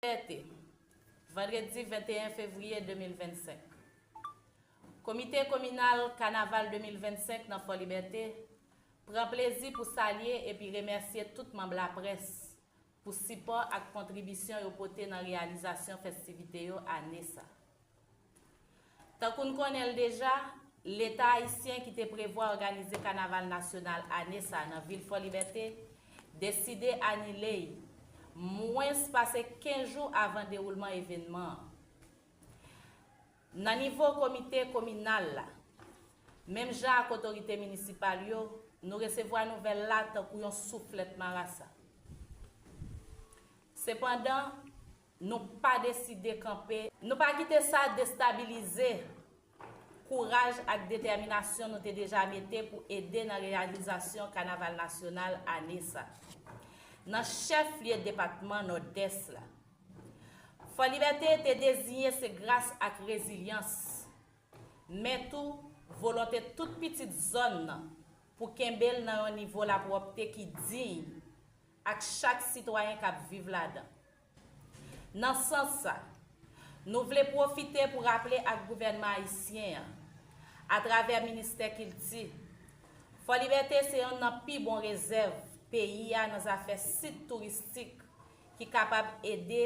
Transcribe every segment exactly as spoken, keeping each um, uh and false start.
Fòlibète, vandredi venteyen fevriye de mil vennsenk. Komite kominal Kanaval de mil vennsenk nan Fòlibète pran plezi pou salye epi remèsye tout manm laprès pou sipò ak kontribisyon yo pote nan reyalizasyon fèstivite yo ane sa. Tankou n konnen l deja, Leta ayisyen ki te prevwa òganize kanaval nasyonal ane sa nan vil Fòlibète deside anile l mwens pase kenz jou avan dewoulman evènman an. Nan nivo komite kominal la, menm jan ak otorite minisipal yo, nou resevwa nouvèl la tankou yon souflèt marasa. Sepandan, nou pa deside kanpe, nou pa kite sa destabilize kouraj ak detèminasyon nou te deja mete pou ede nan reyalizasyon kanaval nasyonal ane sa nan chèf lye depatman Nòdès la. Fòlibète te deziyen se gras ak rezilyans, men tou volonte tout pitit zòn nan pou kenbe l nan yon nivo lapwòpte ki diy ak chak sitwayen k ap viv ladan. Nan sans sa, nou vle pwofite pou raple ak gouvènman ayisyen an, atravè Ministè Kilti, Fòlibète se yonn nan pi bon rezèv peyi a nan zafè sit touristik ki kapab ede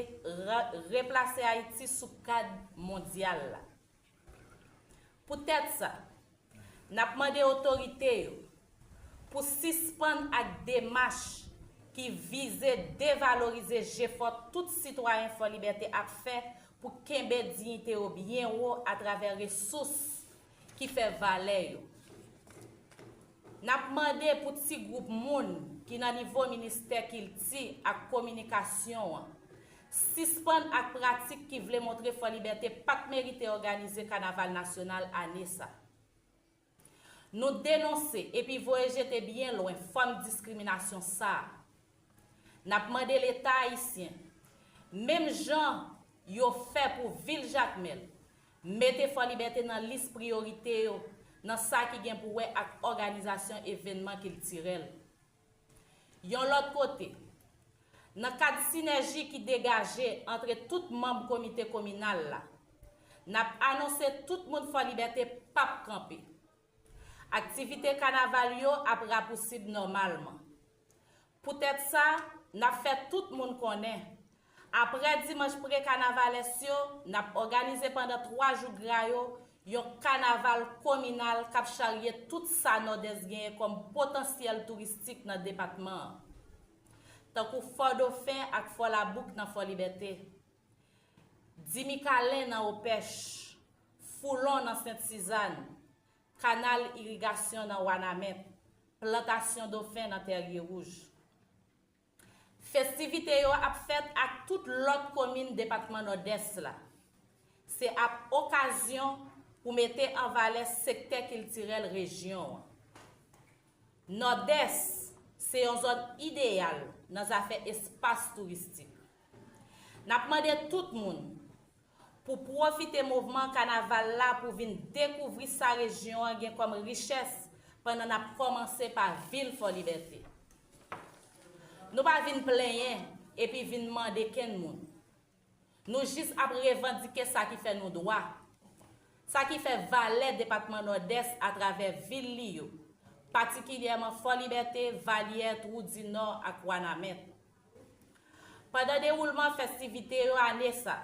ra- replase Ayiti sou kad mondyal la. Poutèt sa, n ap mande otorite yo pou sispann ak demach ki vize devalorize jefò tout sitwayen Fòlibète ap fè pou kenbe diyite yo byen wo atravè resous ki fè valè yo. N ap mande pou ti gwoup moun ki nan nivo Ministè Kilti ak Kominikasyon an sispann ak pratik ki vle montre Fòlibète pa t merite òganize kanaval nasyonal ane sa. Nou denonse epi voye jete byen lwen fòm diskriminasyon sa a. N ap mande Leta ayisyen, menm jan yo fè pou vil Jakmèl, mete Fòlibète nan lis priyorite yo nan sa ki gen pou wè ak òganizasyon evènman kiltirèl. Yon lòt kote, nan kad sinèji ki degaje antre tout manm komite kominal la, n ap anonse tout moun Fòlibète p ap kanpe. Aktivite kanaval yo ap rapousib nòmalman. Poutèt sa, n ap fè tout moun konnen, aprè dimanch pre-kanavalès yo, n ap òganize pandan twa jou gra yo yon kanaval kominal k ap charye tout sa Nòdès genyen kòm potansyèl touristik nan depatman an, tankou Fò Dofen ak Fò Labouk nan Fòlibète, Dimi Kalen nan Opèch, Foulon nan Sent Sizàn, kanal irigasyon nan Wanament, plantasyon dofen nan Tèrye Wouj. Festivite yo ap fèt ak tout lòt komin depatman Nòdès la. Se ap okazyon pou mete an valè sektè kiltirèl rejyon an. Nòdès se yon zòn ideyal nan zafè espas touristik. N ap mande tout moun pou pwofite mouvman kanaval la pou vin dekouvri sa rejyon an gen kòm richès pandan n ap kòmanse pa vil Fòlibète. Nou pa vin plenyen epi vin mande kenn moun. Nou jis ap revandike sa ki fè nou dwa, sa ki fè valè depatman Nòdès atravè vil li yo, patikilyèman Fòlibète, Valyè, Twoudinò ak Wanament. Pandan dewoulman festivite yo ane sa,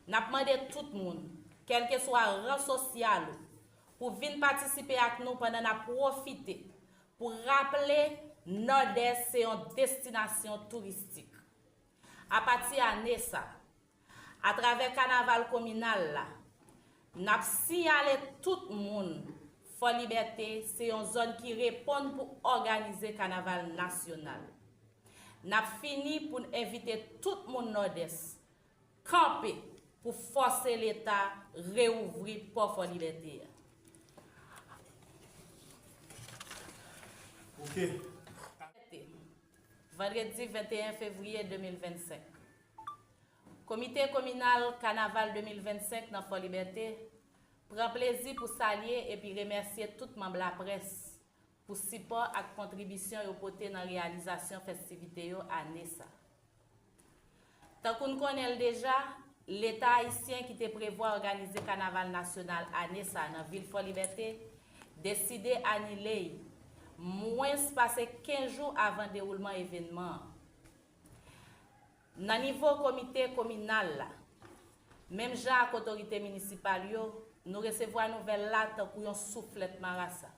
n ap mande tout moun, kèlkeswa ran sosyal ou, pou vin patisipe ak nou pandan n ap pwofite pou raple Nòdès se yon destinasyon touristik. Apati ane sa, atravè kanaval kominal la, n ap siyale tout moun Fòlibète se yon zòn ki reponn pou òganize kanaval nasyonal. N ap fini pou n envite tout moun Nòdès kanpe pou fòse Leta reouvri pò Fòlibète a. Ok. Vandredi venteyen fevriye de mil vennsenk. Komite kominal kanaval de mil vennsenk nan Fòlibète pran plezi pou salye epi remèsye tout manm laprès pou sipò ak kontribisyon yo pote nan reyalizasyon festivite yo ane sa. Tankou n konnen l deja, Leta ayisyen ki te prevwa òganize kanaval nasyonal ane sa nan vil Fòlibète deside anile y mwens pase kenz jou avan dewoulman evènman an. Nan nivo komite kominal la, menm jan ak otorite minisipal yo, nou resevwa nouvèl la tankou yon souflèt marasa.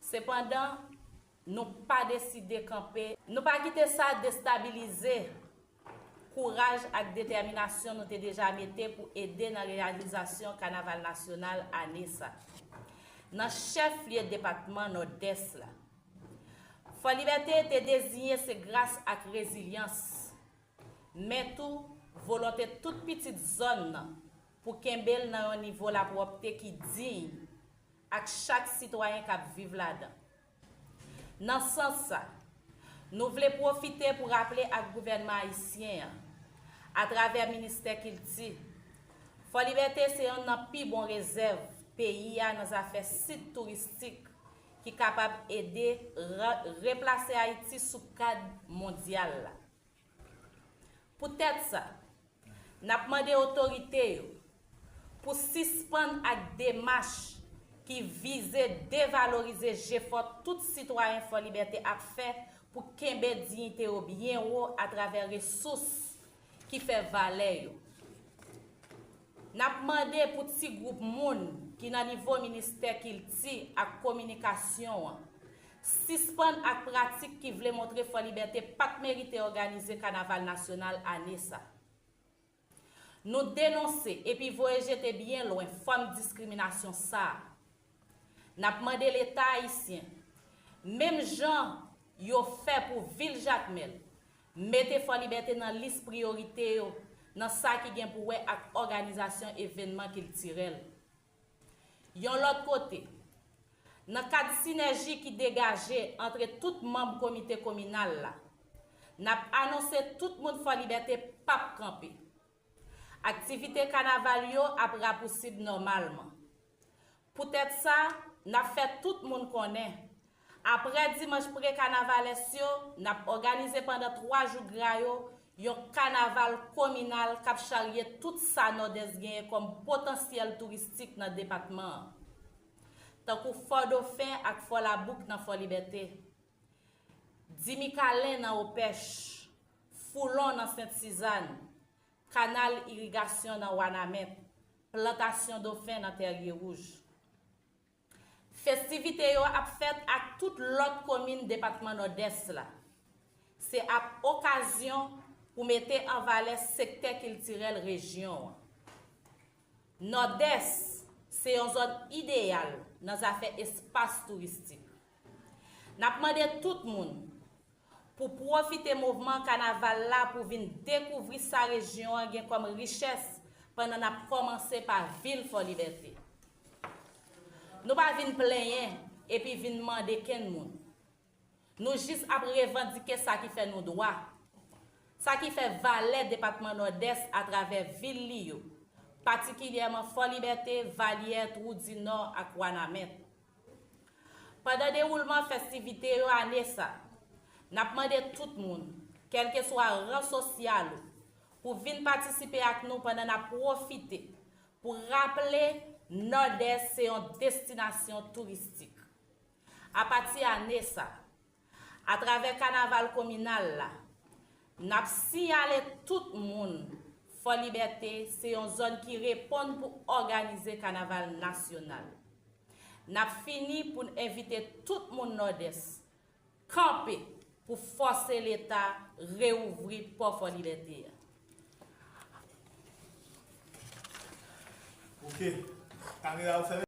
Sepandan, nou pa deside kanpe, nou pa kite sa destabilize kouraj ak detèminasyon nou te deja mete pou ede nan reyalizasyon kanaval nasyonal ane sa. Nan chèf lye depatman Nòdès la, Fòlibète te deziyen se gras ak rezilyans, men tou volonte tout pitit zòn nan pou kenbe l nan yon nivo lapwòpte ki diy ak chak sitwayen k ap viv ladan. Nan sans sa, nou vle pwofite pou raple ak gouvènman ayisyen an, atravè Ministè Kilti, Fòlibète se yonn nan pi bon rezèv peyi a nan zafè sit touristik ki kapab ede ra- replase Ayiti sou kad mondyal la. Poutèt sa, n ap mande otorite yo pou sispann ak demach ki vize devalorize jefò tout sitwayen Fòlibète ap fè pou kenbe diyite yo byen wo atravè resous ki fè valè yo. N ap mande pou ti gwoup moun ki nan nivo Ministè Kilti ak Kominikasyon an sispann ak pratik ki vle montre Fòlibète pa t merite òganize kanaval nasyonal ane sa. Nou denonse epi voye jete byen lwen fòm diskriminasyon sa a. N ap mande Leta ayisyen, menm jan yo fè pou vil Jakmèl, mete Fòlibète nan lis priyorite yo nan sa ki gen pou wè ak òganizasyon evènman kiltirèl. Yon lòt kote, nan kad sinèji ki degaje antre tout manm komite kominal la, n ap anonse tout moun Fòlibète p ap kanpe. Aktivite kanaval yo ap rapousib nòmalman. Poutèt sa, n ap fè tout moun konnen, aprè dimanch pre-kanavalès yo, n ap òganize pandan twa jou gra yo yon kanaval kominal k ap charye tout sa Nòdès genyen kòm potansyèl touristik nan depatman an, tankou Fò Dofen ak Fò Labouk nan Fòlibète, Dimikalen nan Opèch, Foulon nan Sent Sizàn, kanal irigasyon nan Wanament, plantasyon dofen nan Tèrye Wouj. Festivite yo ap fèt ak tout lòt komin depatman Nòdès la. Se ap okazyon pou mete an valè sektè kiltirèl rejyon an. Nòdès se yon zòn ideyal nan zafè espas touristik. N ap mande tout moun pou pwofite mouvman kanaval la pou vin dekouvri sa rejyon an gen kòm richès pandan n ap kòmanse pa vil Fòlibète. Nou pa vin plenyen epi vin mande kenn moun. Nou jis ap revandike sa ki fè nou dwa, sa ki fè valè depatman Nòdès atravè vil li yo, patikilyèman Fòlibète, Valyè, Twou di Nò ak Wanament. Pandan dewoulman festivite yo ane sa, n ap mande tout moun, kèlkeswa ran sosyal ou, pou vin patisipe ak nou pandan n ap pwofite pou raple Nòdès se yon destinasyon touristik. Apati ane sa, atravè kanaval kominal la, n ap siyale tout moun Fòlibète se yon zòn ki reponn pou òganize kanaval nasyonal. N ap fini pou n envite tout moun Nòdès kanpe pou fòse Leta reouvri pò Fòlibète a. Ok. Kamera yo fèmen?